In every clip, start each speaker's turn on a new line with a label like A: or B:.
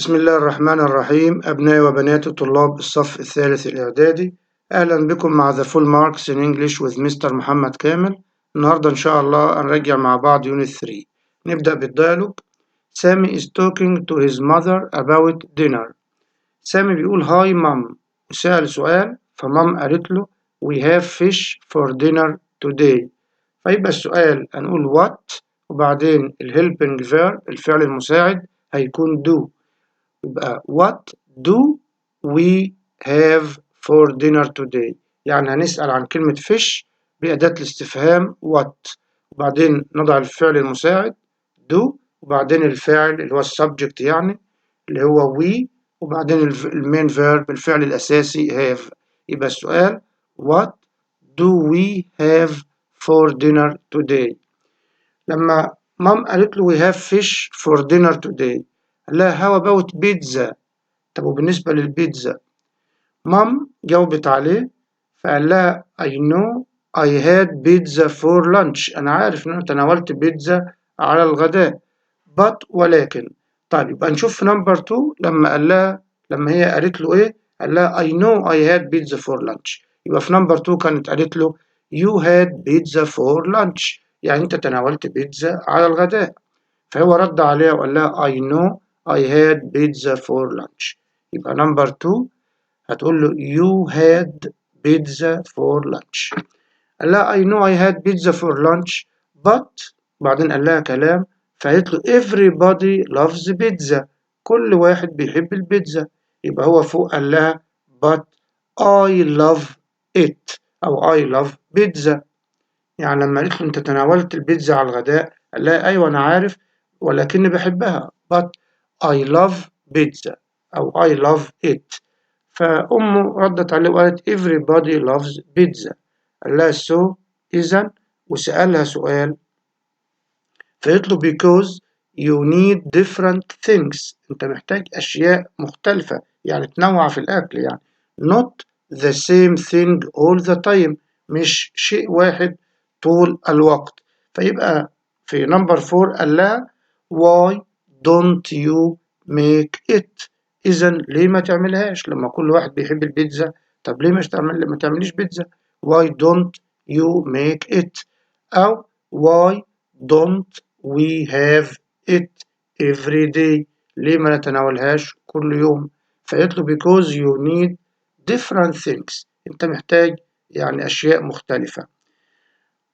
A: بسم الله الرحمن الرحيم. أبنائي وبناتي طلاب الصف الثالث الإعدادي، أهلا بكم مع The Full Marks in English with Mr. محمد كامل. النهاردة إن شاء الله هنراجع مع بعض Unit 3. نبدأ بال dialogue. سامي is talking to his mother about dinner. سامي بيقول "Hi mom" وسأل سؤال، ف mom قالت له "We have fish for dinner today." فيبقى السؤال هنقول what وبعدين ال helping verb، الفعل المساعد هيكون do، يبقى "What do we have for dinner today?" يعني هنسأل عن كلمة fish بأداة الاستفهام what، وبعدين نضع الفعل المساعد do، وبعدين الفاعل اللي هو ال subject، يعني اللي هو we، وبعدين ال main verb، الفعل الأساسي have. يبقى السؤال "What do we have for dinner today?" لما mom قالت له "We have fish for dinner today"، قال لها "How about pizza?" طب وبالنسبة للبيتزا؟ mom جاوبت عليه فقال لها "I know I had pizza for lunch." أنا عارف إن أنا تناولت بيتزا على الغداء. But، ولكن. طيب، يبقى نشوف في number 2 لما قال لها، لما هي قالت له إيه؟ قال لها "I know I had pizza for lunch." يبقى في number 2 كانت قالت له "You had pizza for lunch"، يعني أنت تناولت بيتزا على الغداء. فهو رد عليها وقال لها "I know I had pizza for lunch." يبقى number 2 هتقول له "You had pizza for lunch." قال لها "I know I had pizza for lunch, but"، بعدين قال لها كلام، فقالت له "Everybody loves pizza." كل واحد بيحب البيتزا. يبقى هو فوق قال لها "But I love it" أو "I love pizza". يعني لما قالت له أنت تناولت البيتزا على الغداء، قال لها أيوة أنا عارف ولكني بحبها، "But I love pizza" أو "I love it". فأمه ردت عليه وقالت "Everybody loves pizza." قال لها "So"، إذا، وسألها سؤال، فقالت له "Because you need different things." أنت محتاج أشياء مختلفة، يعني تنوع في الأكل، يعني not the same thing all the time، مش شيء واحد طول الوقت. فيبقى في number 4 قال لها "Why don't you make it?" إذا ليه ما تعملهاش؟ لما كل واحد بيحب البيتزا، طب ليه مش تعمل ما تعمليش بيتزا؟ "Why don't you make it?" أو "Why don't we have it every day?" ليه ما نتناولهاش كل يوم؟ فقالت له "Because you need different things." أنت محتاج يعني أشياء مختلفة.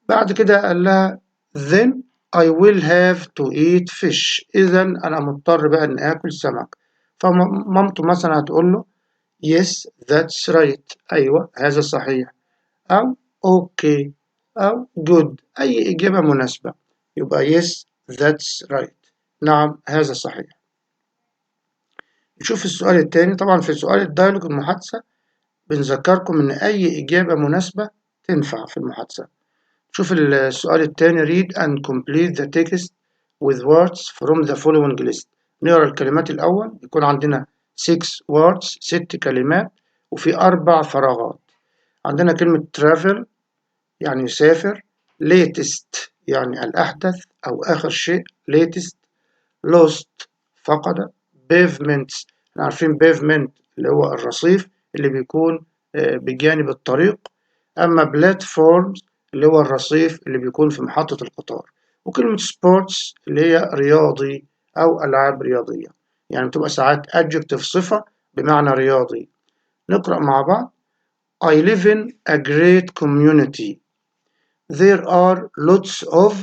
A: بعد كده قال لها "Then I will have to eat fish." إذا أنا مضطر بقى إن آكل سمك. فمامته مثلا هتقول له "Yes, that's right." أيوة هذا صحيح، أو okay، أو good، أي إجابة مناسبة. يبقى "Yes, that's right." نعم هذا صحيح. نشوف السؤال الثاني. طبعا في سؤال ال dialogue، المحادثة، بنذكركم إن أي إجابة مناسبة تنفع في المحادثة. شوف السؤال الثاني: read and complete the text with words from the following list. نقرأ الكلمات الأول. يكون عندنا 6 words، ست كلمات، وفي أربع فراغات. عندنا كلمة travel يعني يسافر، latest يعني الأحدث أو آخر شيء latest، lost فقد، pavements، احنا عارفين pavement اللي هو الرصيف اللي بيكون بجانب الطريق، أما platforms اللي هو الرصيف اللي بيكون في محطة القطار، وكلمة sports اللي هي رياضي أو ألعاب رياضية، يعني بتبقى ساعات adjective، صفة بمعنى رياضي. نقرأ مع بعض: I live in a great community. There are lots of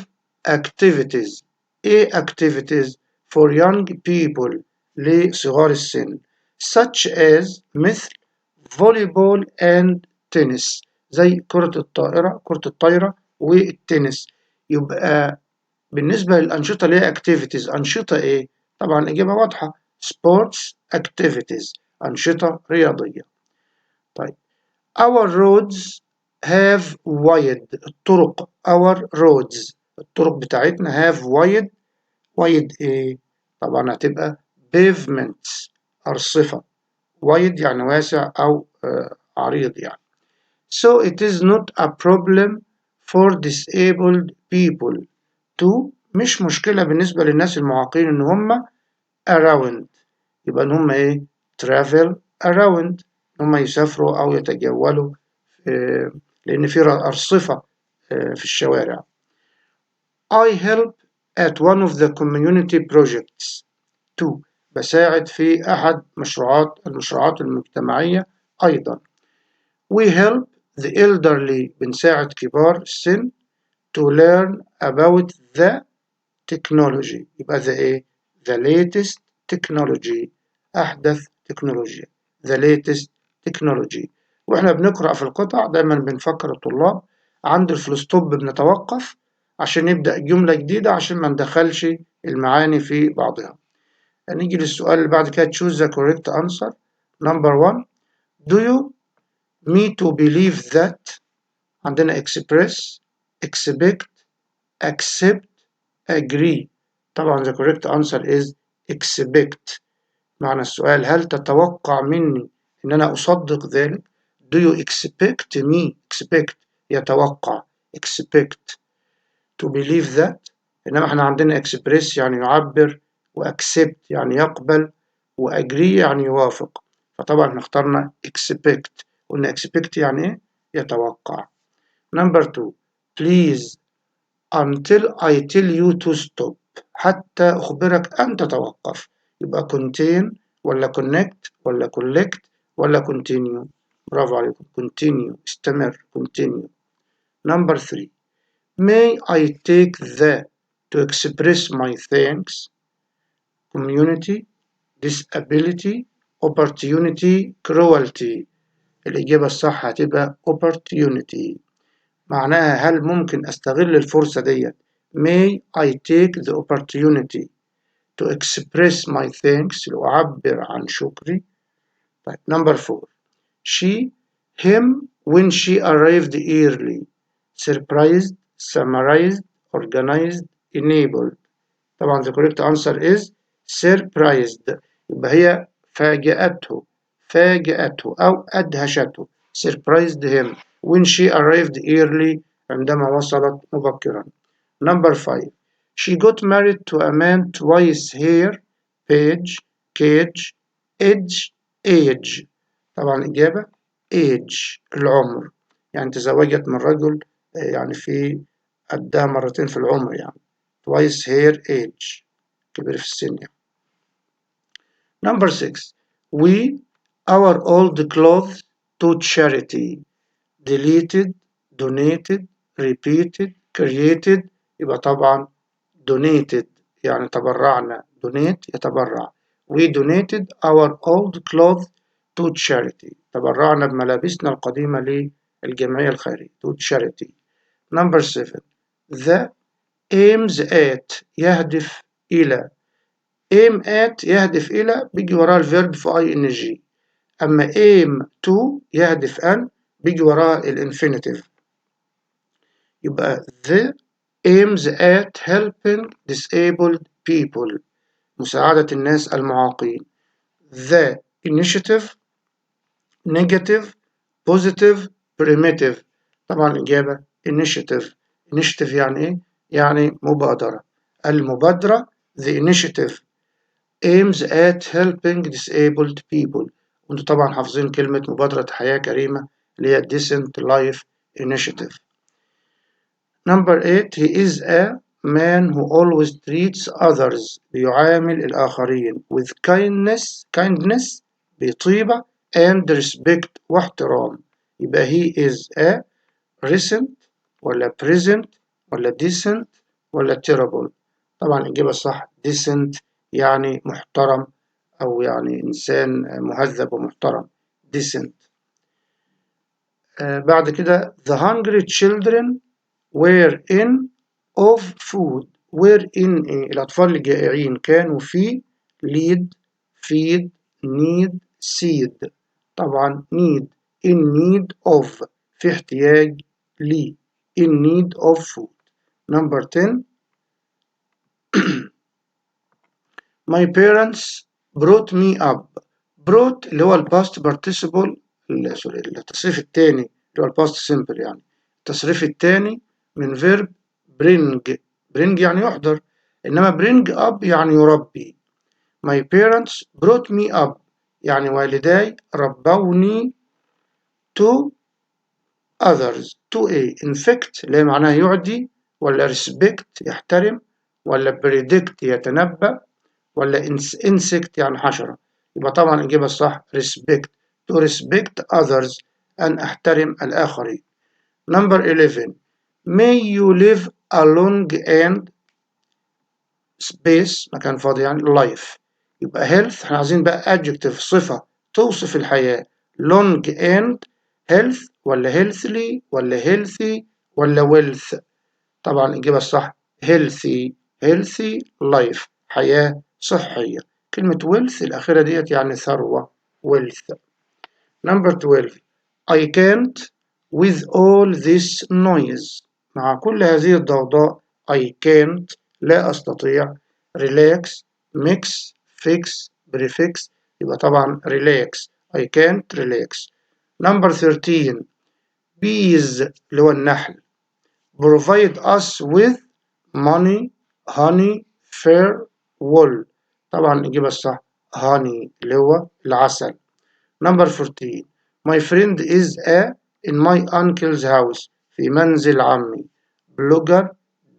A: activities. إيه activities? For young people، لصغار السن، such as، مثل، volleyball and tennis، زي كرة الطائرة، كرة الطايرة والتنس. يبقى بالنسبة للأنشطة اللي هي activities، أنشطة إيه؟ طبعا الإجابة واضحة، sports activities، أنشطة رياضية. طيب، our roads have wide، الطرق، our roads، الطرق بتاعتنا، have wide، wide إيه؟ طبعا هتبقى pavements، أرصفة. Wide يعني واسع أو عريض يعني. So it is not a problem for disabled people to، مش مشكلة بالنسبة للناس المعاقين إن هم around. يبقى إن هم إيه؟ Travel around، إن هم يسافروا أو يتجولوا، لأن في أرصفة في الشوارع. I help at one of the community projects too. بساعد في أحد المشروعات المجتمعية أيضا. We help the elderly، بنساعد كبار السن، to learn about the technology. يبقى the إيه؟ The latest technology، أحدث تكنولوجيا، the latest technology. وإحنا بنقرأ في القطع دايما بنفكر الطلاب عند ال full stop بنتوقف عشان نبدأ جملة جديدة، عشان ما ندخلش المعاني في بعضها. نيجي للسؤال اللي بعد كده، choose the correct answer. Number one, do you me to believe that. عندنا express, expect, accept, agree. طبعا the correct answer is expect. معنى السؤال هل تتوقع مني إن أنا أصدق ذلك؟ Do you expect me، expect يتوقع، expect to believe that. إنما إحنا عندنا express يعني يعبر، و accept يعني يقبل، و agree يعني يوافق. فطبعا احنا اخترنا expect. قلنا expect يعني إيه؟ يتوقع. Number two, please until I tell you to stop، حتى أخبرك أن تتوقف. يبقى contain ولا connect ولا collect ولا continue؟ برافو عليكم، continue، استمر، continue. Number three, may I take the to express my thanks: community, disability, opportunity, cruelty. الإجابة الصح هتبقى opportunity. معناها هل ممكن أستغل الفرصة ديت، may I take the opportunity to express my thanks، لأعبر عن شكري. طيب، number four, she him when she arrived early: surprised, summarized, organized, enabled. طبعا the correct answer is surprised. يبقى هي فاجأته، فاجأته أو أدهشته، surprised him when she arrived early، عندما وصلت مبكرا. Number five, she got married to a man twice her page, cage, edge, age. طبعا الإجابة age، العمر، يعني تزوجت من رجل يعني في قدها مرتين في العمر، يعني twice her age، كبير في السن يعني. Number six, we our old clothes to charity: deleted, donated, repeated, created. يبقى طبعا donated، يعني تبرعنا، donate يتبرع. We donated our old clothes to charity، تبرعنا بملابسنا القديمة للجمعية الخيرية، to charity. Number seven, the aims at يهدف إلى. Aim at يهدف إلى، بيجي وراه ال verb في ing. أما aim to يهدف أن، بيجي وراه ال infinitive. يبقى the aims at helping disabled people، مساعدة الناس المعاقين. The initiative, negative, positive, primitive. طبعا الإجابة initiative. Initiative يعني إيه؟ يعني مبادرة، المبادرة. The initiative aims at helping disabled people. وانتوا طبعا حافظين كلمة مبادرة حياة كريمة اللي هي Decent Life Initiative. Number 8, he is a man who always treats others، بيعامل الآخرين، with kindness، kindness بطيبة، and respect واحترام. يبقى he is a recent ولا present ولا decent ولا terrible؟ طبعا الإجابة الصح decent، يعني محترم أو يعني إنسان مهذب ومحترم، decent. بعد كده، the hungry children were in of food. Were in إيه؟ الأطفال الجائعين كانوا في lead, feed, need, seed. طبعا need، in need of، في احتياج ل، in need of food. Number 10, my parents brought me up. Brought اللي هو ال past participle، sorry، التصريف الثاني اللي هو ال past simple، يعني التصريف الثاني من verb bring. Bring يعني يحضر، إنما bring up يعني يربي. My parents brought me up، يعني والداي ربوني، to others، to a infect اللي هي معناها يعدي، ولا respect يحترم، ولا predict يتنبأ، ولا insect يعني حشرة. يبقى طبعا الإجابة الصح respect، to respect others، أن أحترم الآخرين. Number 11، may you live a long and space، مكان فاضي يعني، life. يبقى health، احنا عايزين بقى adjective صفة توصف الحياة، long and health ولا healthily ولا healthy ولا wealth؟ طبعا الإجابة الصح healthy، healthy life، حياة صحية. كلمة wealth الأخيرة ديت يعني ثروة، wealth. Number 12، I can't with all this noise، مع كل هذه الضوضاء، I can't لا أستطيع، relax، mix، fix، prefix. يبقى طبعا relax، I can't relax. Number 13، bees اللي هو النحل provide us with money، honey، fur، wool. طبعا الإجابة الصح honey اللي هو العسل. Number 14، my friend is a in my uncle's house، في منزل عمي، blogger،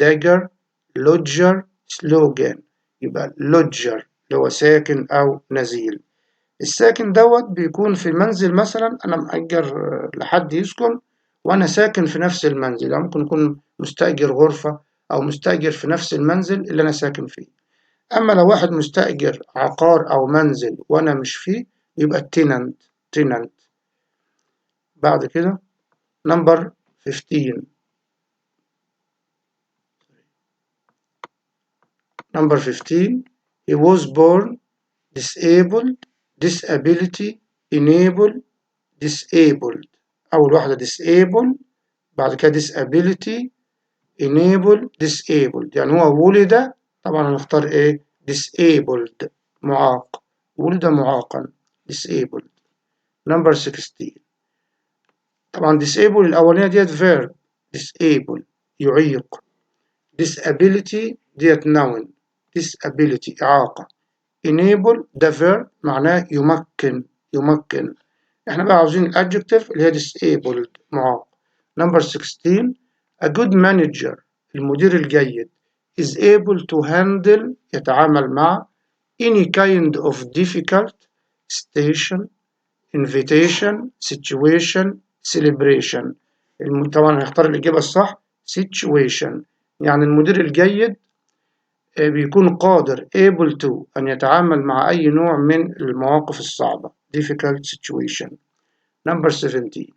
A: dagger، lodger، slogan. يبقى lodger اللي هو ساكن أو نزيل. الساكن دوت بيكون في منزل، مثلا أنا مأجر لحد يسكن وأنا ساكن في نفس المنزل، يعني ممكن يكون مستأجر غرفة أو مستأجر في نفس المنزل اللي أنا ساكن فيه. أما لو واحد مستأجر عقار أو منزل وأنا مش فيه يبقى tenant، tenant. بعد كده number 15، number 15، he was born disabled، disability، enable، disabled. أول واحدة disable، بعد كده disability، enable، disabled. يعني هو ولد، طبعا هنختار ايه؟ disabled، معاق، ولد معاقا، disabled. Number 16، طبعا disable الأولانية ديت verb، disable يعيق، disability ديت noun، disability إعاقة، enable ده verb معناه يمكن، يمكن. احنا بقى عاوزين adjective اللي هي disabled معاق. Number 16، a good manager المدير الجيد is able to handle يتعامل مع any kind of difficult station، invitation، situation، celebration. طبعا هنختار الإجابة الصح situation، يعني المدير الجيد بيكون قادر able to أن يتعامل مع أي نوع من المواقف الصعبة، difficult situation. Number 17،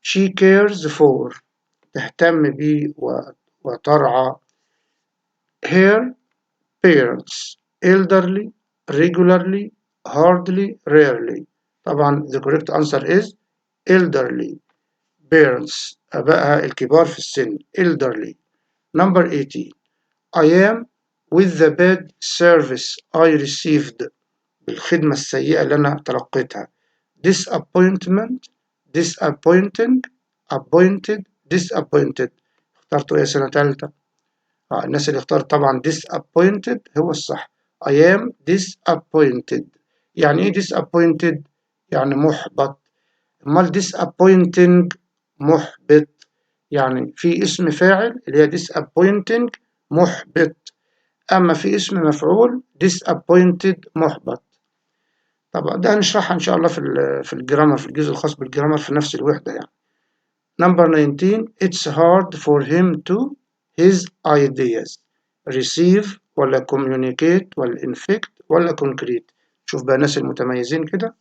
A: she cares for تهتم ب وترعى her parents، elderly، regularly، hardly، rarely. طبعا the correct answer is elderly parents، أبائها الكبار في السن، elderly. Number 18، I am with the bad service I received، بالخدمة السيئة اللي أنا تلقيتها، disappointment، disappointing، appointed، disappointed. اخترتوا ايه سنة تالتة؟ الناس اللي اختارت طبعا disappointed هو الصح. I am disappointed، يعني ايه disappointed؟ يعني محبط. امال disappointing محبط، يعني في اسم فاعل اللي هي disappointing محبط، أما في اسم مفعول disappointed محبط. طبعا ده هنشرحها إن شاء الله في ال grammar، في الجزء الخاص بال grammar في نفس الوحدة يعني. Number 19، it's hard for him to his ideas، receive ولا communicate ولا infect ولا concrete. شوف بقى الناس المتميزين كده،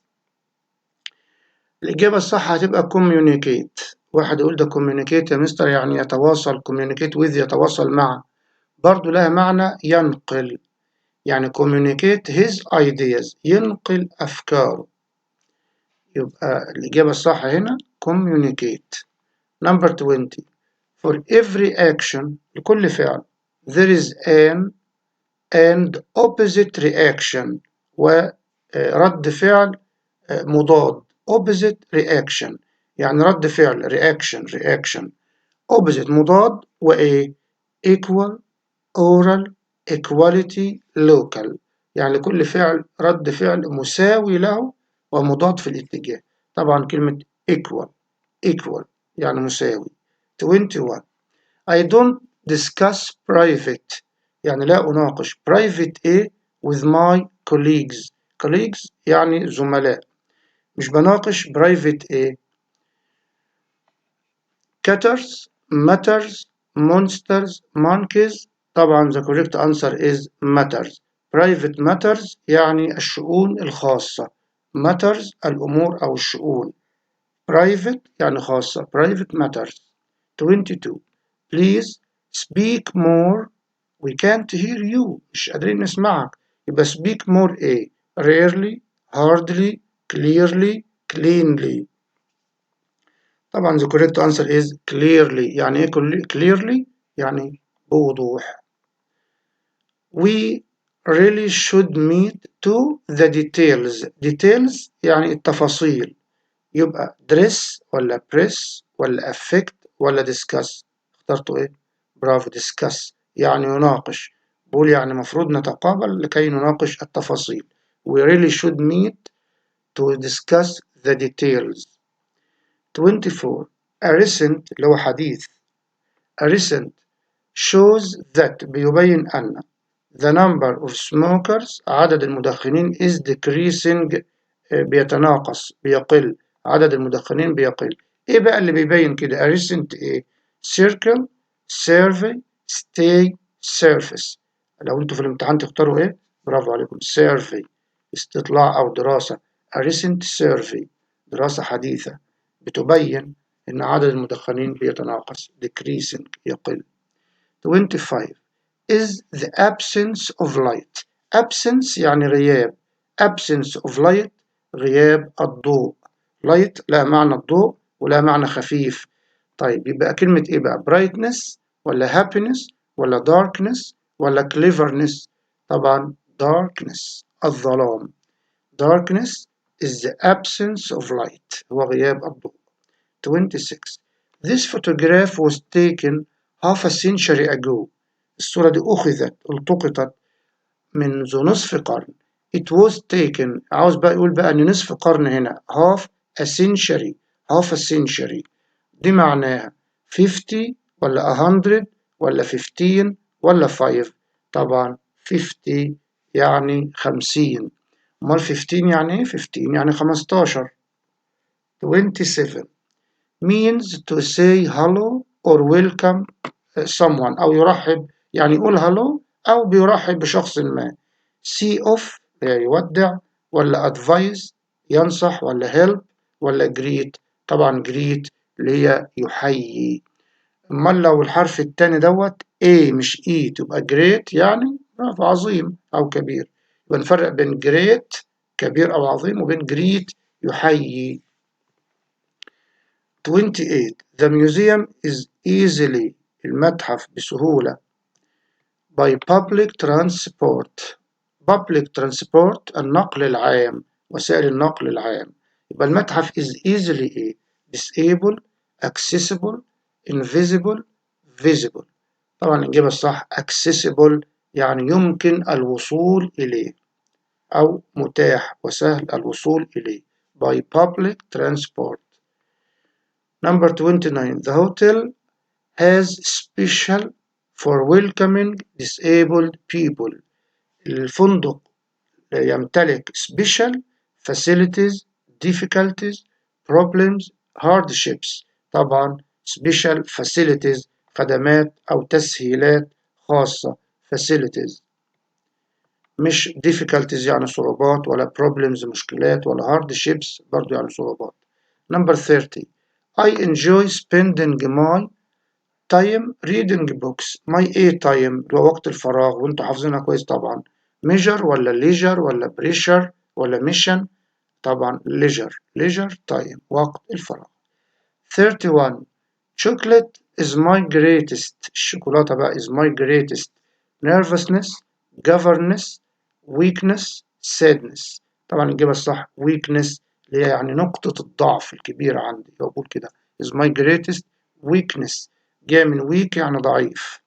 A: الإجابة الصح هتبقى communicate. واحد يقول ده communicate يا مستر يعني يتواصل، communicate with يتواصل مع، برضو لها معنى ينقل، يعني communicate his ideas ينقل أفكاره. يبقى الإجابة الصح هنا communicate. Number 20، for every action لكل فعل there is an and opposite reaction، ورد فعل مضاد، opposite reaction يعني رد فعل، reaction، reaction opposite مضاد، وإيه؟ equal، oral، equality، local. يعني لكل فعل رد فعل مساوي له ومضاد في الاتجاه. طبعا كلمة equal، equal يعني مساوي. 21 I don't discuss private يعني لا أناقش private إيه with my colleagues. colleagues يعني زملاء، مش بناقش private إيه. Catters، matters، monsters، monkeys. طبعا the correct answer is matters. private matters يعني الشؤون الخاصة، matters الأمور أو الشؤون، private يعني خاصة، private matters. 22 please speak more we can't hear you، مش قادرين نسمعك، يبقى speak more إيه؟ rarely، hardly، clearly، cleanly. طبعا the correct answer is clearly. يعني إيه clearly؟ يعني بوضوح. We really should meet to the details. details يعني التفاصيل، يبقى dress ولا press ولا affect ولا discuss. اخترتوا إيه؟ برافو، discuss يعني يناقش. بقول يعني مفروض نتقابل لكي نناقش التفاصيل. We really should meet to discuss the details. 24 A recent اللي هو حديث، a recent shows that بيبين أن the number of smokers عدد المدخنين is decreasing، بيتناقص، بيقل، عدد المدخنين بيقل. إيه بقى اللي بيبين كده؟ a recent إيه؟ circle، survey، stay، surface. لو انتوا في الامتحان تختاروا إيه؟ برافو عليكم، survey استطلاع أو دراسة. a recent survey دراسة حديثة بتبين إن عدد المدخنين بيتناقص، decreasing يقل. 25 is the absence of light. absence يعني غياب، absence of light غياب الضوء. light لا معنى الضوء ولا معنى خفيف. طيب يبقى كلمة إيه بقى؟ brightness ولا happiness ولا darkness ولا cleverness؟ طبعا darkness الظلام. darkness is the absence of light هو غياب الضوء. 26 This photograph was taken half a century ago. الصورة دي أخذت، التقطت منذ نصف قرن. It was taken، عاوز بقى يقول بقى إن نصف قرن هنا half a century. half a century دي معناها 50 ولا 100 ولا 15 ولا 5؟ طبعا 50 يعني 50. أمال 15 يعني إيه؟ 15 يعني 15. 27 means to say hello or welcome someone أو يرحب، يعني يقول hello أو بيرحب بشخص ما. see off يعني يودع، ولا advise ينصح، ولا help، ولا greet؟ طبعا greet اللي هي يحيي. أمال لو الحرف التاني دوت A مش E تبقى great يعني برافو عظيم أو كبير. يبقى نفرق بين great كبير أو عظيم وبين greet يحيي. 28 The museum is easily المتحف بسهولة by public transport. public transport النقل العام، وسائل النقل العام. يبقى المتحف is easily إيه؟ disabled، accessible، invisible، visible. طبعا الإجابة الصح accessible يعني يمكن الوصول إليه أو متاح وسهل الوصول إليه by public transport. Number 29 The hotel has special for welcoming disabled people. الفندق يمتلك special facilities، difficulties، problems، hardships. طبعا special facilities خدمات أو تسهيلات خاصة، facilities، مش difficulties يعني صعوبات، ولا problems مشكلات، ولا hardships برضو يعني صعوبات. Number 30 I enjoy spending my time reading books. my ايه time اللي هو وقت الفراغ، وانتوا حافظينها كويس طبعا. measure ولا leisure ولا pressure ولا mission؟ طبعا leisure، leisure time وقت الفراغ. 31 chocolate is my greatest، الشوكولاتة بقى is my greatest nervousness، governess، weakness، sadness. طبعا الإجابة الصح weakness اللي هي يعني نقطة الضعف الكبيرة عندي. هو بقول كده is my greatest weakness، جاي من weak يعني ضعيف.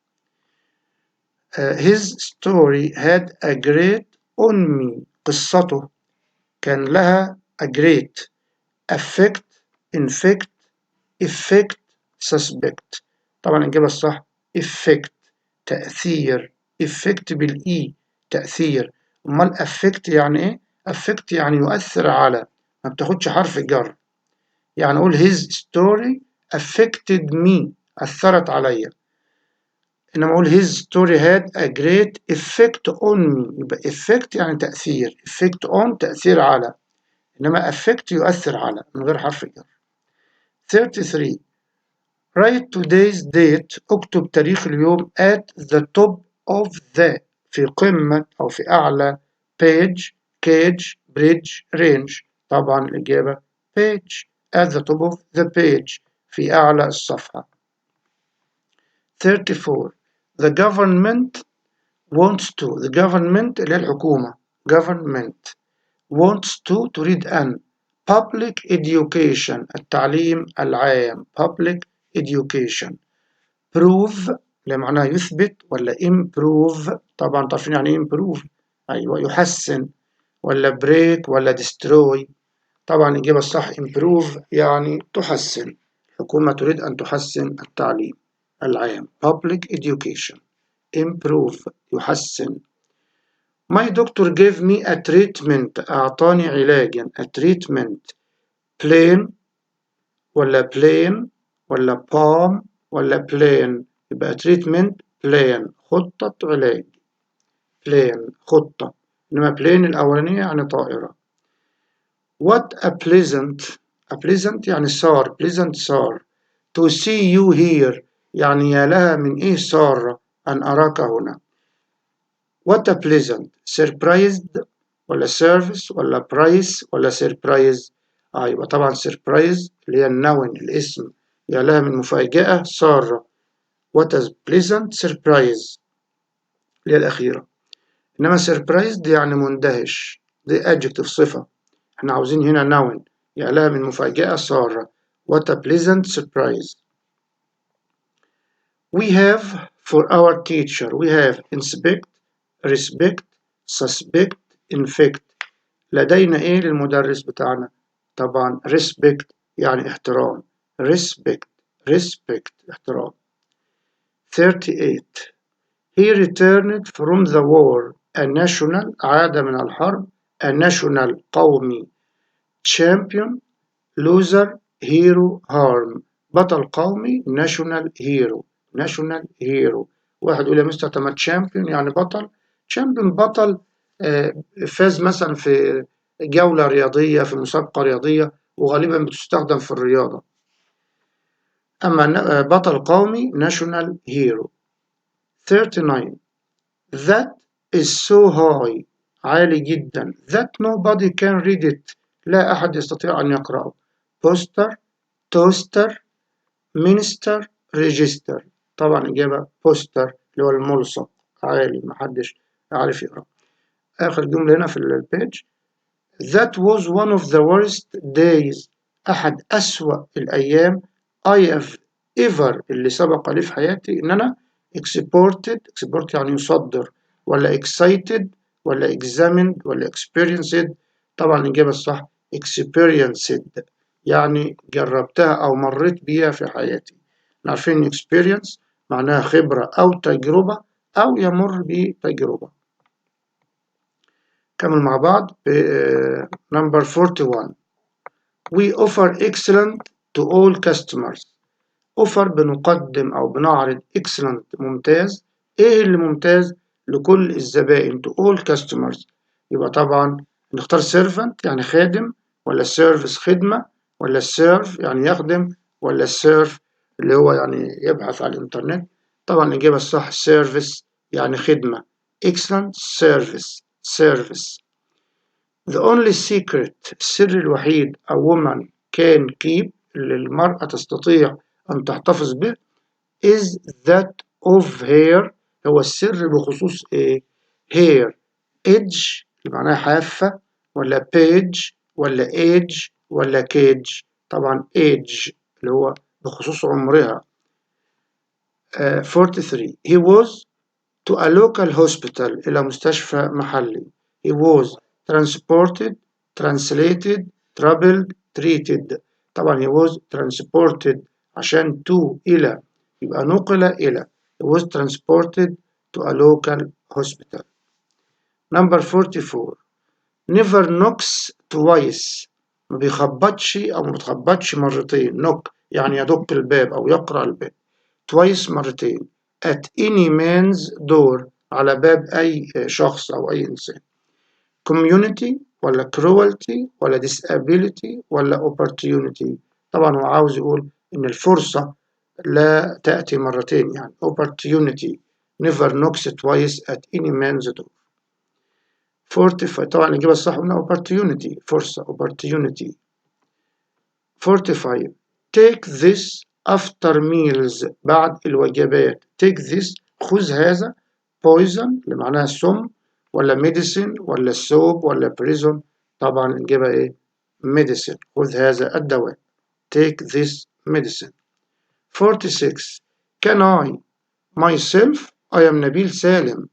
A: His story had a great on me قصته كان لها a great affect, infect, effect, suspect. طبعا الإجابة الصح effect تأثير، effect بال E تأثير. أمال affect يعني إيه؟ affect يعني يؤثر على، ما بتاخدش حرف جر. يعني أقول his story affected me أثرت عليا، إنما أقول his story had a great effect on me، يبقى effect يعني تأثير، effect on تأثير على، إنما affect يؤثر على من غير حرف جر. 33 write today's date اكتب تاريخ اليوم at the top of the في قمة أو في أعلى page, cage, bridge, range. طبعا الإجابة page, at the top of the page في أعلى الصفحة. 34 the government wants to, the government اللي هي الحكومة، government wants to تريد أن public education التعليم العام، public education. prove اللي معناها يثبت ولا improve؟ طبعا تعرفين يعني improve، أيوة يحسن، ولا break ولا destroy؟ طبعا الإجابة الصح improve يعني تحسن. الحكومة تريد أن تحسن التعليم العام، public education، improve يحسن. My doctor gave me a treatment أعطاني علاجا، a treatment plane ولا plane ولا palm ولا plan؟ يبقى treatment plan خطة علاج، plan خطة، إنما plane الأولانية يعني طائرة. What a pleasant, a pleasant يعني سار، pleasant سار، to see you here يعني يا لها من إيه سارة أن أراك هنا. What a pleasant surprised ولا service ولا price ولا surprise؟ أيوة طبعا surprise اللي هي ال noun الاسم، يا لها من مفاجأة سارة. What a pleasant surprise اللي هي الأخيرة، إنما surprised يعني مندهش، دي adjective صفة، احنا عاوزين هنا noun، يا لها من مفاجأة سارة. What a pleasant surprise. We have for our teacher, we have inspect, respect, suspect, infect. لدينا إيه للمدرس بتاعنا؟ طبعا respect يعني احترام، respect, respect احترام. 38 He returned from the war a national عاد من الحرب، a national قومي، champion, loser, hero, harm. بطل قومي national hero، national hero. واحد يقول يا مستر طب ما champion يعني بطل، champion بطل فاز مثلا في جولة رياضية، في مسابقة رياضية، وغالبا بتستخدم في الرياضة. أما بطل قومي national hero. 39 That is so high عالي جدا that nobody can read it لا أحد يستطيع أن يقرأه. poster, toaster, minister, register. طبعا إجابة poster اللي هو الملصق، عالي محدش عارف يقرأ. آخر جملة هنا في ال page That was one of the worst days أحد أسوأ الأيام I have ever اللي سبق لي في حياتي إن أنا exported، export يعني يصدر، ولا excited ولا examined ولا experienced؟ طبعا الإجابة الصح experienced يعني جربتها أو مريت بيها في حياتي. عارفين إن experience معناها خبرة أو تجربة أو يمر بتجربة. كمل مع بعض number 41 We offer excellent to all customers. offer بنقدم أو بنعرض، excellent ممتاز، إيه اللي ممتاز؟ لكل الزبائن، to all customers. يبقى طبعا نختار servant يعني خادم، ولا service خدمة، ولا serve يعني يخدم، ولا surf اللي هو يعني يبحث على الإنترنت؟ طبعا الإجابة الصح service يعني خدمة، excellent service, service. The only secret السر الوحيد a woman can keep اللي المرأة تستطيع أن تحتفظ به is that of her هو السر بخصوص إيه؟ her edge اللي معناها حافة، ولا page ولا age ولا cage؟ طبعا age اللي هو بخصوص عمرها. 43 He was to a local hospital إلى مستشفى محلي He was transported, translated, troubled, treated. طبعا he was transported عشان to إلى، يبقى نقل إلى. He was transported to a local hospital. Number 44. Never knocks twice. ما بيخبطش أو ما بتخبطش مرتين. Knock يعني يدق الباب أو يقرع الباب. Twice مرتين. At any man's door على باب أي شخص أو أي إنسان. Community ولا cruelty ولا disability ولا opportunity. طبعا هو عاوز يقول إن الفرصة لا تأتي مرتين، يعني opportunity never knocks twice at any man's door. 45. طبعا الإجابة الصح قلنا opportunity فرصة opportunity. 45. Take this after meals بعد الوجبات. Take this خذ هذا. Poison اللي معناها سم ولا medicine ولا soap ولا prison. طبعا الإجابة إيه؟ Medicine. خذ هذا الدواء. Take this medicine. 46. Can I myself, I am نبيل سالم,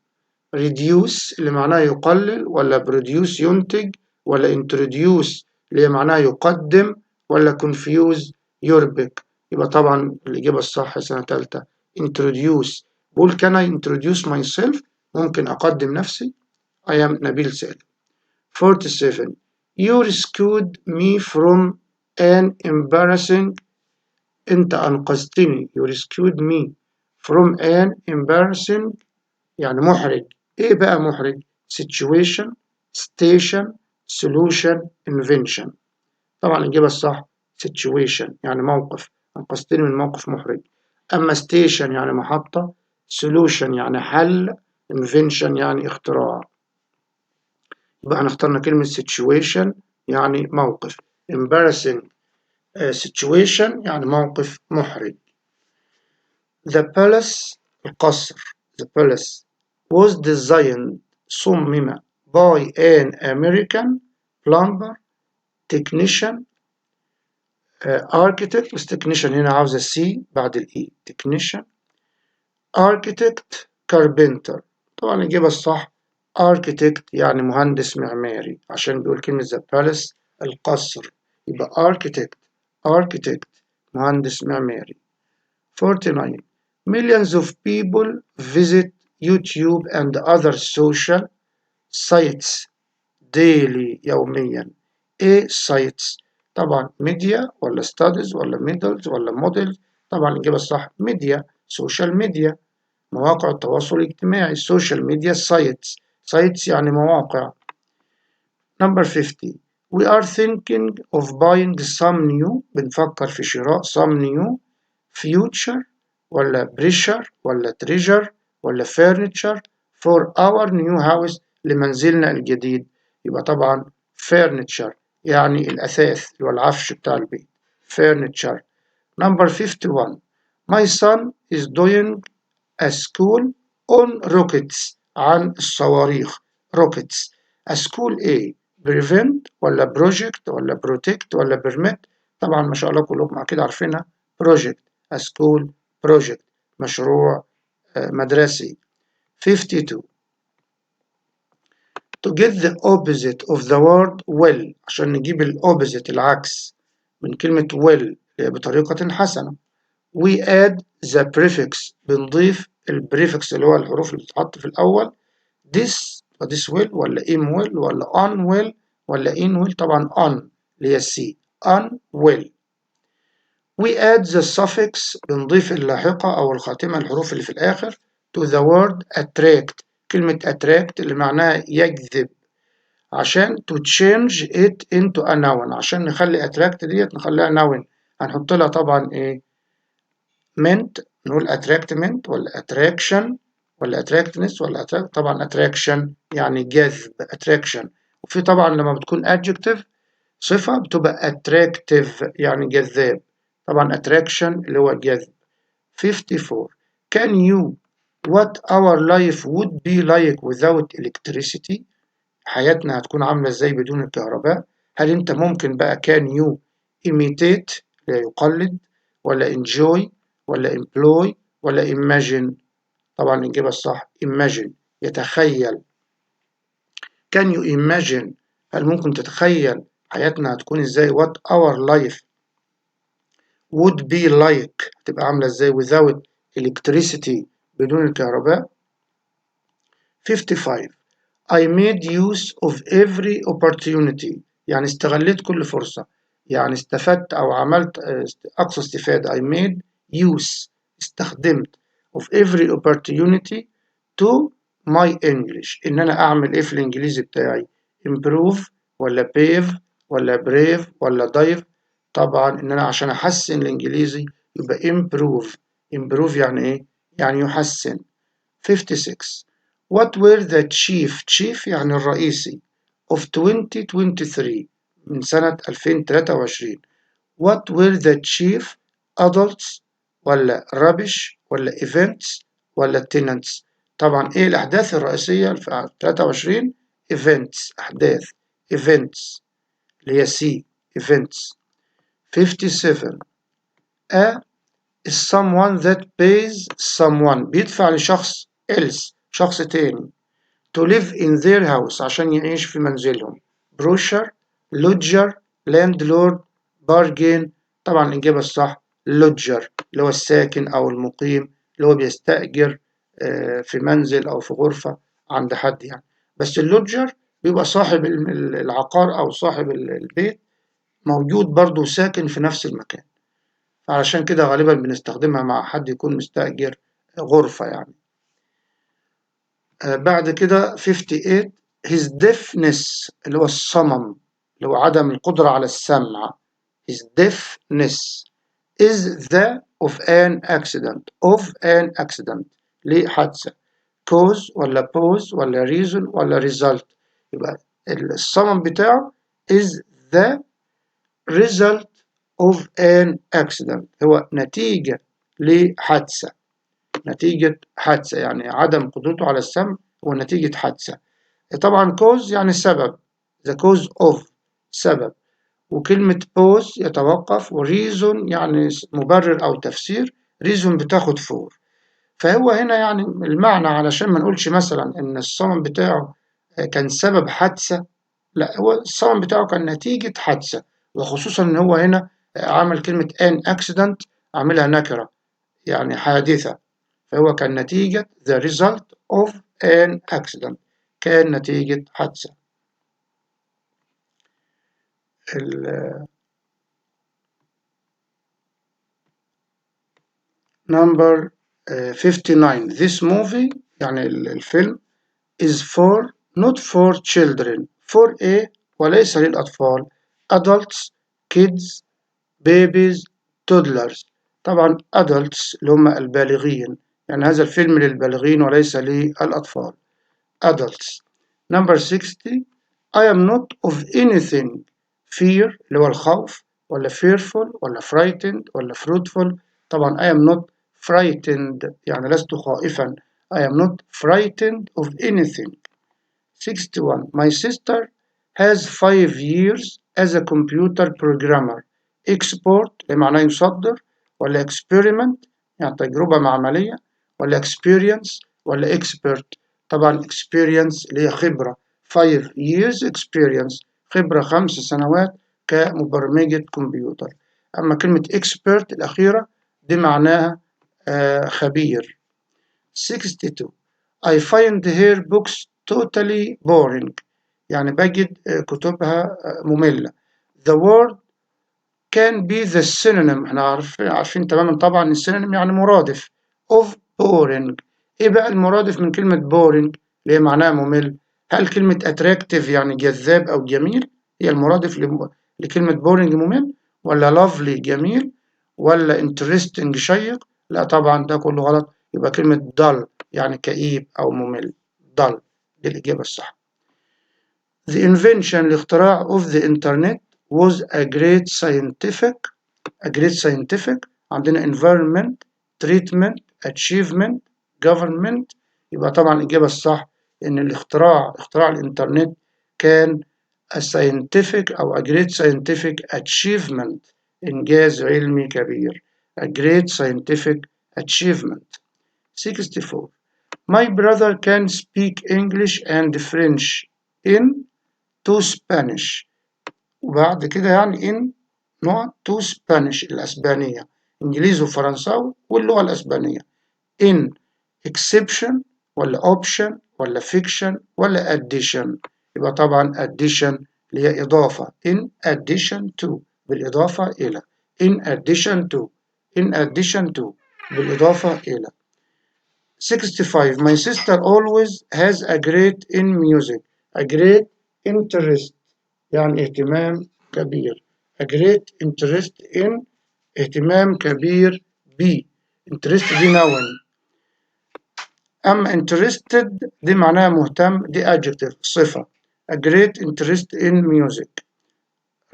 A: reduce اللي معناه يقلل ولا produce ينتج ولا introduce اللي معناه يقدم ولا confuse يربك. يبقى طبعا الإجابة الصح سنة تالتة introduce. بقول can I introduce myself، ممكن أقدم نفسي. I am نبيل سالم. 47. You rescued me from an embarrassing، أنت أنقذتني. You rescued me from an embarrassing يعني محرج. إيه بقى محرج؟ Situation, station, solution, invention. طبعا الإجابة الصح situation يعني موقف، أنقذتني من موقف محرج. أما station يعني محطة، solution يعني حل، invention يعني اختراع. يبقى احنا اخترنا كلمة situation يعني موقف. Embarrassing situation يعني موقف محرج. The palace القصر. The palace was designed صمم by an American plumber, technician, architect. بس technician هنا عاوزة C بعد ال E. Technician, architect, carpenter. طبعا الإجابة الصح architect يعني مهندس معماري، عشان بيقول كلمة the palace القصر، يبقى architect, architect مهندس معماري. 49. Millions of people visit YouTube and other social sites daily يوميا. ايه sites؟ طبعا media ولا studies ولا medals ولا models. طبعا الإجابة الصح media، social media، مواقع التواصل الاجتماعي. Social media sites، sites يعني مواقع. Number 50. We are thinking of buying some new، بنفكر في شراء some new future ولا pressure ولا treasure ولا furniture for our new house لمنزلنا الجديد. يبقى طبعا furniture يعني الأثاث اللي هو العفش بتاع البيت، furniture. Number 51. My son is doing a school on rockets عن الصواريخ، rockets. A school إيه؟ Prevent ولا project ولا protect ولا permit. طبعا ما شاء الله كلكم أكيد عارفينها، project. A school project مشروع مدرسي. 52. To get the opposite of the word well، عشان نجيب ال opposite العكس من كلمة well اللي هي بطريقة حسنة، we add the prefix بنضيف ال prefix اللي هو الحروف اللي بتتحط في الأول. Dis, dis well ولا im well ولا un well ولا in well. طبعا un اللي هي C، unwell. We add the suffix بنضيف اللاحقة أو الخاتمة، الحروف اللي في الآخر، to the word attract، كلمة attract اللي معناها يجذب، عشان to change it into a noun، عشان نخلي attract ديت نخليها noun. هنحط لها طبعا ايه؟ Ment. نقول attractment ولا attraction ولا attractness ولا attract. طبعا attraction يعني جذب، attraction. وفي طبعا لما بتكون adjective صفة بتبقى attractive يعني جذاب. طبعا attraction اللي هو جذب. 54. Can you what our life would be like without electricity؟ حياتنا هتكون عاملة ازاي بدون الكهرباء؟ هل انت ممكن بقى can you imitate اللي يقلد ولا enjoy ولا employ ولا imagine؟ طبعا الإجابة الصح imagine يتخيل. Can you imagine، هل ممكن تتخيل حياتنا هتكون ازاي؟ What our life would be like، هتبقى عاملة ازاي without electricity، بدون الكهرباء. 55 I made use of every opportunity، يعني استغليت كل فرصة، يعني استفدت أو عملت أقصى استفادة. I made use، استخدمت of every opportunity to my English، إن أنا أعمل إيه في الإنجليزي بتاعي؟ Improve ولا pave ولا brave ولا dive؟ طبعا إن أنا عشان أحسن الإنجليزي يبقى improve. Improve يعني إيه؟ يعني يحسن. 56 What were the chief، chief يعني الرئيسي، of 2023، من سنة 2023. What were the chief adults ولا rubbish ولا events ولا tenants؟ طبعا إيه الأحداث الرئيسية في 23؟ Events، أحداث، events اللي هي C، events. 57 A is someone that pays someone، بيدفع لشخص else، شخص تاني، to live in their house، عشان يعيش في منزلهم. Brochure، lodger، landlord، bargain. طبعا الإجابة الصح lodger، اللي هو الساكن أو المقيم، اللي هو بيستأجر في منزل أو في غرفة عند حد يعني. بس ال lodger بيبقى صاحب العقار أو صاحب البيت موجود برضه ساكن في نفس المكان، فعشان كده غالبا بنستخدمها مع حد يكون مستأجر غرفة يعني. بعد كده 58 his deafness، اللي هو الصمم، اللي هو عدم القدرة على السمع. His deafness is the of an accident، of an accident لحادثة. Cause ولا pause ولا reason ولا result؟ يبقى الصمم بتاعه is the result of an accident، هو نتيجة لحادثة، نتيجة حادثة، يعني عدم قدرته على السمع هو نتيجة حادثة. طبعا cause يعني سبب، the cause of سبب، وكلمة pause يتوقف، و reason يعني مبرر أو تفسير، reason بتاخد for. فهو هنا يعني المعنى علشان ما نقولش مثلا إن الصمم بتاعه كان سبب حادثة، لا، هو الصمم بتاعه كان نتيجة حادثة، وخصوصا إن هو هنا عمل كلمة an accident عاملها نكرة يعني حادثة، فهو كان نتيجة the result of an accident، كان نتيجة حادثة. Number 59 This movie، يعني الفيلم، is for not for children، for a وليس للأطفال، adults، kids، babies، toddlers. طبعا adults اللي هم البالغين، يعني هذا الفيلم للبالغين وليس للأطفال، adults. Number 60 I am not of anything fear، اللي هو الخوف، ولا fearful ولا frightened ولا fruitful. طبعا I am not frightened يعني لست خائفا، I am not frightened of anything. 61 My sister has 5 years as a computer programmer. Export اللي معناه يصدر، ولا experiment يعني تجربة معملية، ولا experience ولا expert. طبعا experience اللي هي خبرة، 5 years experience خبرة 5 سنوات كمبرمجة كمبيوتر. أما كلمة expert الأخيرة دي معناها خبير. 62 I find her books totally boring، يعني بجد كتبها مملة. The word can be the synonym، احنا عارفين تماما طبعا ال synonym يعني مرادف of boring. ايه بقى المرادف من كلمة boring اللي هي معناها ممل؟ هل كلمة attractive يعني جذاب أو جميل هي المرادف لكلمة boring ممل، ولا lovely جميل، ولا interesting شيق؟ لا طبعا ده كله غلط، يبقى كلمة dull يعني كئيب أو ممل، dull دي الإجابة الصح. The invention الاختراع of the internet was a great scientific، a great scientific عندنا environment، treatment، achievement، government. يبقى طبعا الإجابة الصح إن اختراع الإنترنت كان a scientific أو a great scientific achievement، إنجاز علمي كبير، a great scientific achievement. 64 My brother can speak English and French in to Spanish، وبعد كده يعني in نقط to Spanish الأسبانية، إنجليزي وفرنساوي واللغة الأسبانية. in exception ولا option ولا fiction ولا addition؟ يبقى طبعا addition اللي هي إضافة، in addition to بالإضافة إلى، in addition to، in addition to بالإضافة إلى. 65 My sister always has a great in music. A great interest يعني اهتمام كبير، a great interest in اهتمام كبير ب، interest دي noun، أما interested دي معناها مهتم، دي adjective صفة. A great interest in music.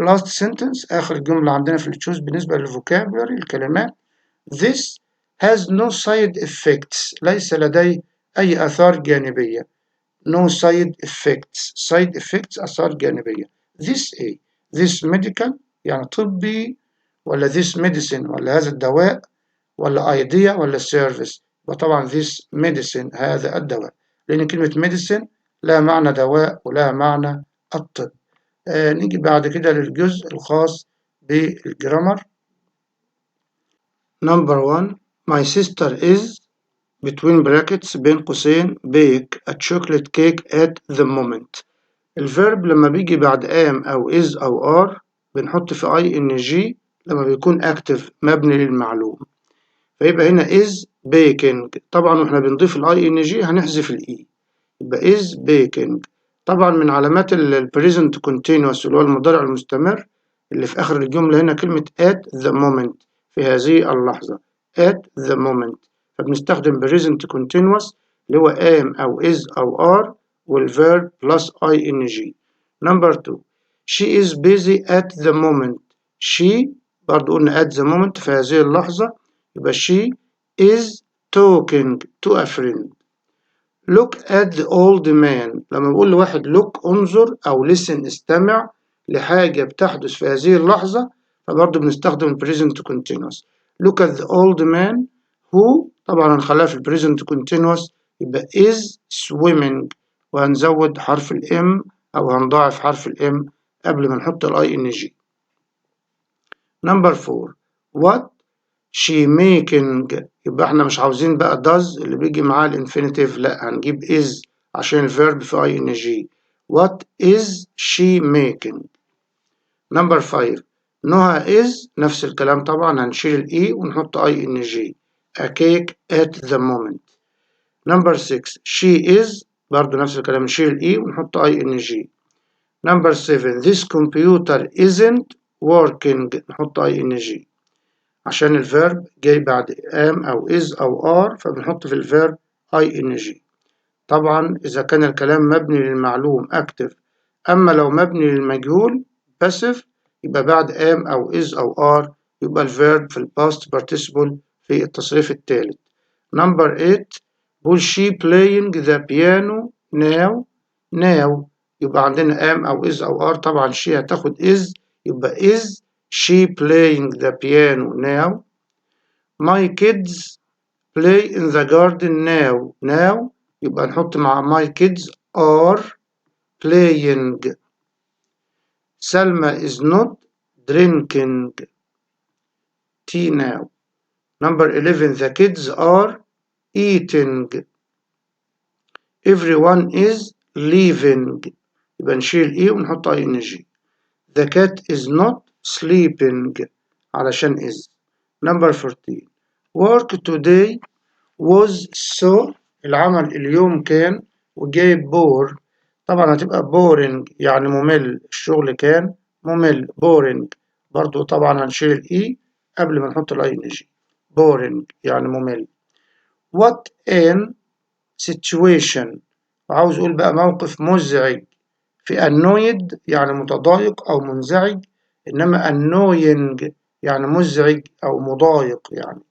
A: Last sentence، آخر جملة عندنا في ال choose بالنسبة لل vocabulary الكلمات. This has no side effects، ليس لديه أي آثار جانبية. No side effects، side effects آثار جانبية. This إيه؟ This medical يعني طبي، ولا this medicine ولا هذا الدواء، ولا idea ولا service؟ وطبعا this medicine هذا الدواء، لأن كلمة medicine لها معنى دواء ولها معنى الطب. نيجي بعد كده للجزء الخاص بال grammar. Number one، My sister is between brackets بين قوسين bake a chocolate cake at the moment. ال verb لما بيجي بعد am أو is أو are بنحط في ing لما بيكون active مبني للمعلوم، فيبقى هنا is baking. طبعا واحنا بنضيف ال ing هنحذف ال e، يبقى is baking. طبعا من علامات ال present continuous اللي هو المضارع المستمر اللي في آخر الجملة هنا كلمة at the moment في هذه اللحظة، at the moment، فبنستخدم present continuous اللي هو am أو is أو are وال verb plus ing. Number two، she is busy at the moment. She برضو قلنا at the moment في هذه اللحظة، يبقى she is talking to a friend. Look at the old man، لما بقول لواحد look انظر أو listen استمع لحاجة بتحدث في هذه اللحظة، فبرضه بنستخدم present continuous. Look at the old man who، طبعا هنخليها في present continuous، يبقى is swimming، وهنزود حرف ال m أو هنضاعف حرف ال m قبل ما نحط ال ing. Number 4، what she making، يبقى احنا مش عاوزين بقى does اللي بيجي معاه ال infinitive، لا هنجيب is عشان ال verb في ing. What is she making؟ Number 5، نهى is، نفس الكلام طبعا هنشيل ال e ونحط ing، a cake at the moment. Number 6، she is، برضو نفس الكلام نشيل ال e ونحط ing. Number 7، this computer isn't working، نحط ing عشان ال verb جاي بعد am أو is أو are، فبنحط في ال verb ing. طبعا إذا كان الكلام مبني للمعلوم active، أما لو مبني للمجهول passive يبقى بعد am أو is أو are يبقى ال verb في ال past participle في التصريف الثالث. Number 8، بقول she playing the piano now. Now يبقى عندنا am أو is أو are، طبعا she هتاخد is، يبقى is she playing the piano now. My kids play in the garden now. Now يبقى نحط مع my kids are playing. سلمى is not drinking tea now. Number 11، the kids are eating. Everyone is leaving، يبقى نشيل e ونحط ing. The cat is not sleeping علشان is. Number 14، work today was so، العمل اليوم كان، وجايب bore، طبعا هتبقى boring يعني ممل، الشغل كان ممل boring، برضو طبعا هنشيل ال e قبل ما نحط ال ing، boring يعني ممل. What an situation، وعاوز اقول بقى موقف مزعج، في annoyed يعني متضايق او منزعج، انما annoying يعني مزعج او مضايق يعني،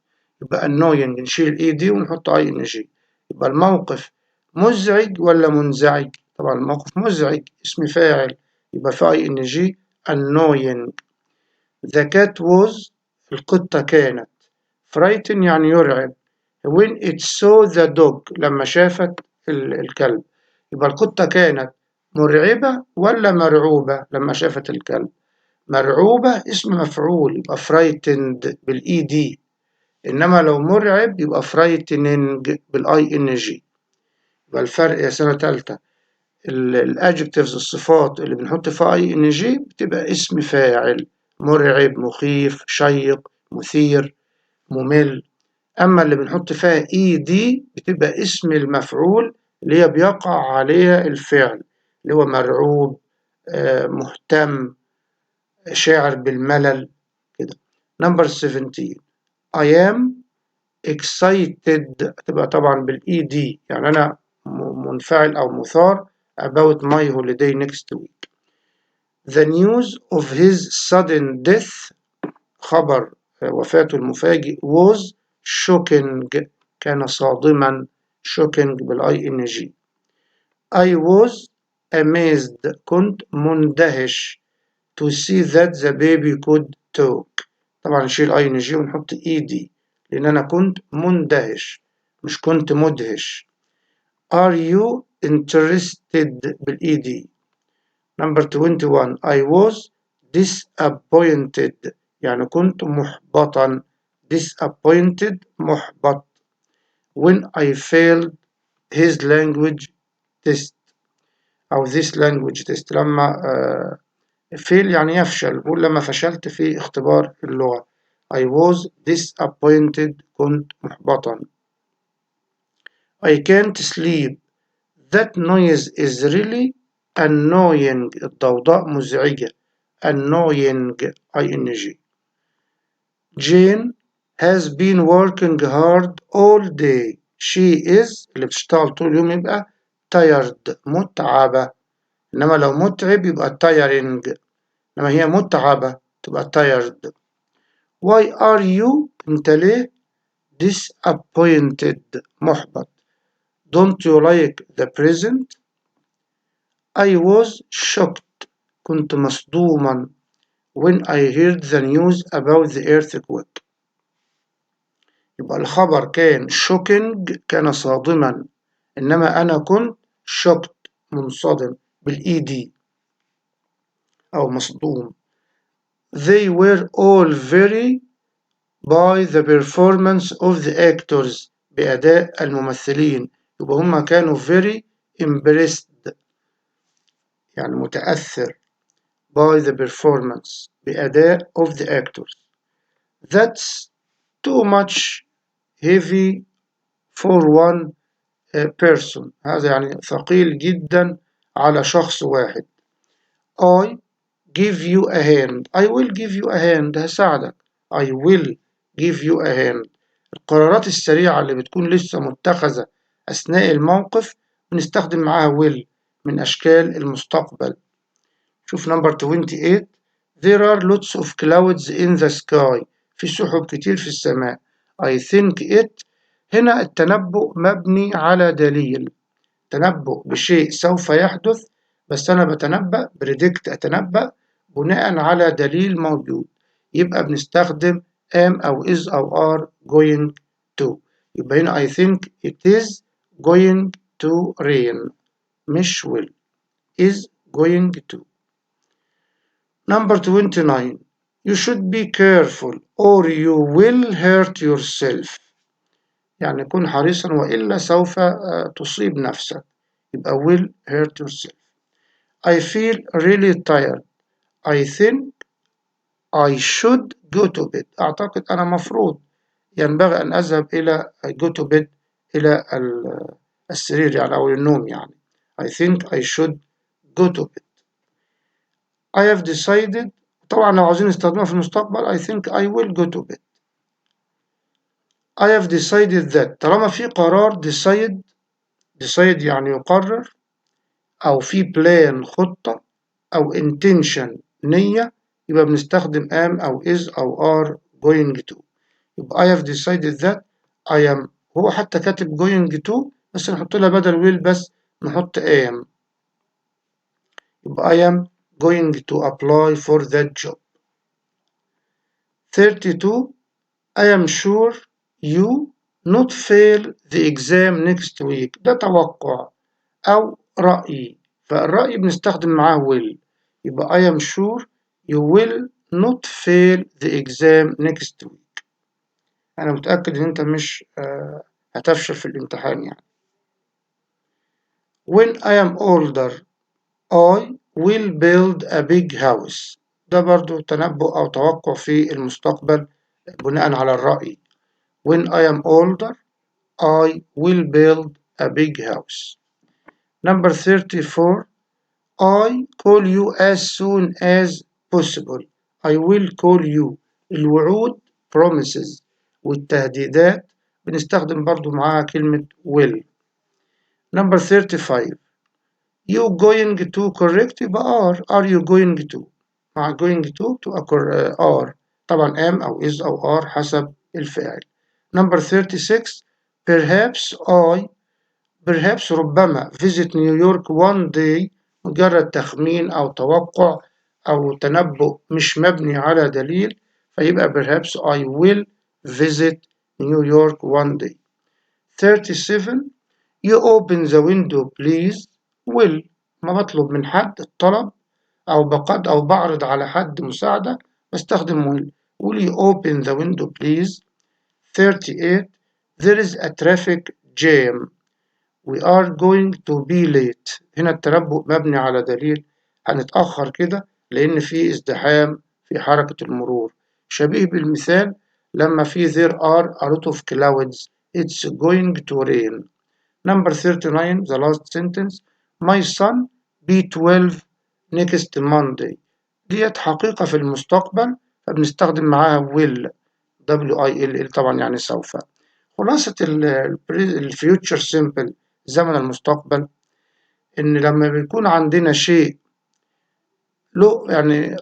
A: يبقى annoying نشيل ال ed ونحط ing. يبقى الموقف مزعج ولا منزعج؟ طبعا الموقف مزعج اسم فاعل، يبقى في ing annoying. The cat was، القطة كانت، frightened يعني يرعب، when it saw the dog لما شافت الكلب، يبقى القطة كانت مرعبة ولا مرعوبة لما شافت الكلب؟ مرعوبة اسم مفعول يبقى frightened بال ed، إنما لو مرعب يبقى frightening بال ing. يبقى الفرق يا سنة تالتة، ال adjectives الصفات اللي بنحط فيها ing بتبقى اسم فاعل، مرعب، مخيف، شيق، مثير، ممل. أما اللي بنحط فيها ed بتبقى اسم المفعول اللي هي بيقع عليها الفعل، اللي هو مرعوب، مهتم، شاعر بالملل كده. number 17، I am excited تبقى طبعا بال ed، يعني أنا منفعل أو مثار about my holiday next week. The news of his sudden death، خبر وفاته المفاجئ، was shocking كان صادما، shocking بال ing. I was amazed كنت مندهش to see that the baby could talk. طبعا نشيل ing ونحط ed لان انا كنت مندهش مش كنت مدهش. Are you interested بال ed. Number 21، I was disappointed يعني كنت محبطا، disappointed محبط، when I failed his language test أو this language test. لما fail يعني يفشل، بقول لما فشلت في اختبار اللغة. I was disappointed كنت محبطا. I can't sleep، that noise is really annoying، الضوضاء مزعجة، annoying ing. Jane has been working hard all day، she is اللي بتشتغل طول اليوم يبقى tired متعبة، إنما لو متعب يبقى tiring، إنما هي متعبة تبقى tired. Why are you أنت ليه disappointed محبط؟ Don't you like the present؟ I was shocked كنت مصدوما when I heard the news about the earthquake. يبقى الخبر كان shocking كان صادما، إنما أنا كنت shocked منصدم بال ed أو مصدوم. They were all very by the performance of the actors، بأداء الممثلين، يبقى هما كانوا very impressed يعني متأثر by the performance بأداء of the actors. That's too much heavy for one person، هذا يعني ثقيل جدا على شخص واحد. I give you a hand، I will give you a hand هساعدك، I will give you a hand. القرارات السريعة اللي بتكون لسه متخذة أثناء الموقف بنستخدم معاها will من أشكال المستقبل. شوف number 28، There are lots of clouds in the sky، في سحب كتير في السماء. I think it، هنا التنبؤ مبني على دليل، تنبؤ بشيء سوف يحدث، بس أنا بتنبأ predict أتنبأ بناء على دليل موجود، يبقى بنستخدم am أو is أو are going to. يبقى هنا I think it is going to rain مش will، is going to. Number 29، You should be careful or you will hurt yourself، يعني كن حريصا وإلا سوف تصيب نفسك، يبقى will hurt yourself. I feel really tired، I think I should go to bed، أعتقد أنا مفروض ينبغي أن أذهب إلى go to bed إلى السرير يعني أو النوم يعني. I think I should go to bed. I have decided، طبعا لو عاوزين نستخدمها في المستقبل I think I will go to bed. I have decided that، طالما في قرار decide، decide يعني يقرر، أو في plan خطة، أو intention نية، يبقى بنستخدم am أو is أو are going to. يبقى I have decided that I am، هو حتى كاتب going to بس نحط لها بدل will بس نحط am، يبقى I am going to apply for that job. 32، I am sure you not fail the exam next week، ده توقع أو رأي، فبنستخدم expect. فالرأي بنستخدم معاه will، يبقى I am sure you will not fail the exam next week. أنا متأكد إن أنت مش هتفشل في الامتحان يعني. When I am older I will build a big house. ده برضو تنبؤ أو توقع في المستقبل بناء على الرأي. When I am older I will build a big house. Number 34, I call you as soon as possible. I will call you. الوعود promises والتهديدات بنستخدم برضو معاها كلمة will. Number 35, you going to correct، يبقى are. Are you going to مع going to تبقى are، طبعا am أو is أو are حسب الفاعل. Number 36, perhaps I، perhaps ربما، visit New York one day، مجرد تخمين أو توقع أو تنبؤ مش مبني على دليل، فيبقى perhaps I will visit New York one day. 37, you open the window please. Will، ما بطلب من حد الطلب أو بقد أو بعرض على حد مساعدة بستخدم will. Will you open the window please. 38, there is a traffic jam, we are going to be late. هنا التنبؤ مبني على دليل، هنتأخر كده لأن في ازدحام في حركة المرور، شبيه بالمثال لما في there are a lot of clouds, it's going to rain. Number 39, the last sentence, my son be 12 next Monday. ديت حقيقة في المستقبل فبنستخدم معاها will، W I L L طبعا يعني سوف. خلاصة ال future simple زمن المستقبل إن لما بيكون عندنا شيء له يعني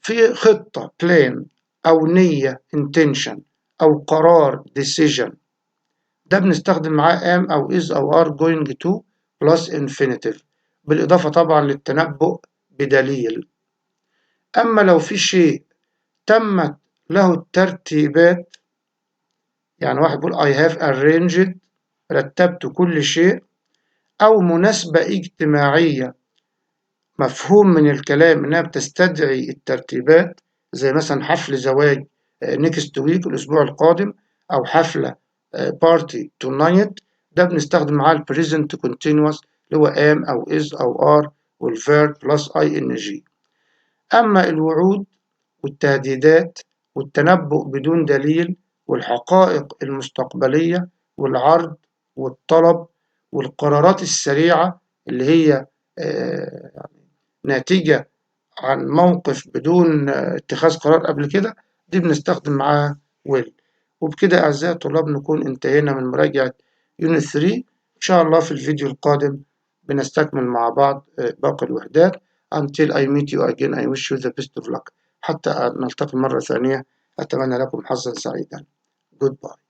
A: في خطة plan أو نية intention أو قرار decision، ده بنستخدم معاه am أو is أو are going to plus infinitive، بالإضافة طبعا للتنبؤ بدليل. أما لو في شيء تمت له الترتيبات، يعني واحد بيقول I have arranged، رتبت كل شيء، أو مناسبة اجتماعية مفهوم من الكلام إنها بتستدعي الترتيبات، زي مثلا حفل زواج next week الأسبوع القادم، أو حفلة party tonight، ده بنستخدم معاه ال present continuous اللي هو am أو is أو are وال verb plus ing. أما الوعود والتهديدات والتنبؤ بدون دليل والحقائق المستقبلية والعرض والطلب والقرارات السريعة اللي هي ناتجة عن موقف بدون اتخاذ قرار قبل كده، دي بنستخدم معاها will. وبكده أعزائي الطلاب نكون انتهينا من مراجعة unit 3. إن شاء الله في الفيديو القادم بنستكمل مع بعض باقي الوحدات. Until I meet you again, I wish you the best of luck. حتى نلتقي مرة ثانية أتمنى لكم حظا سعيدا. Goodbye.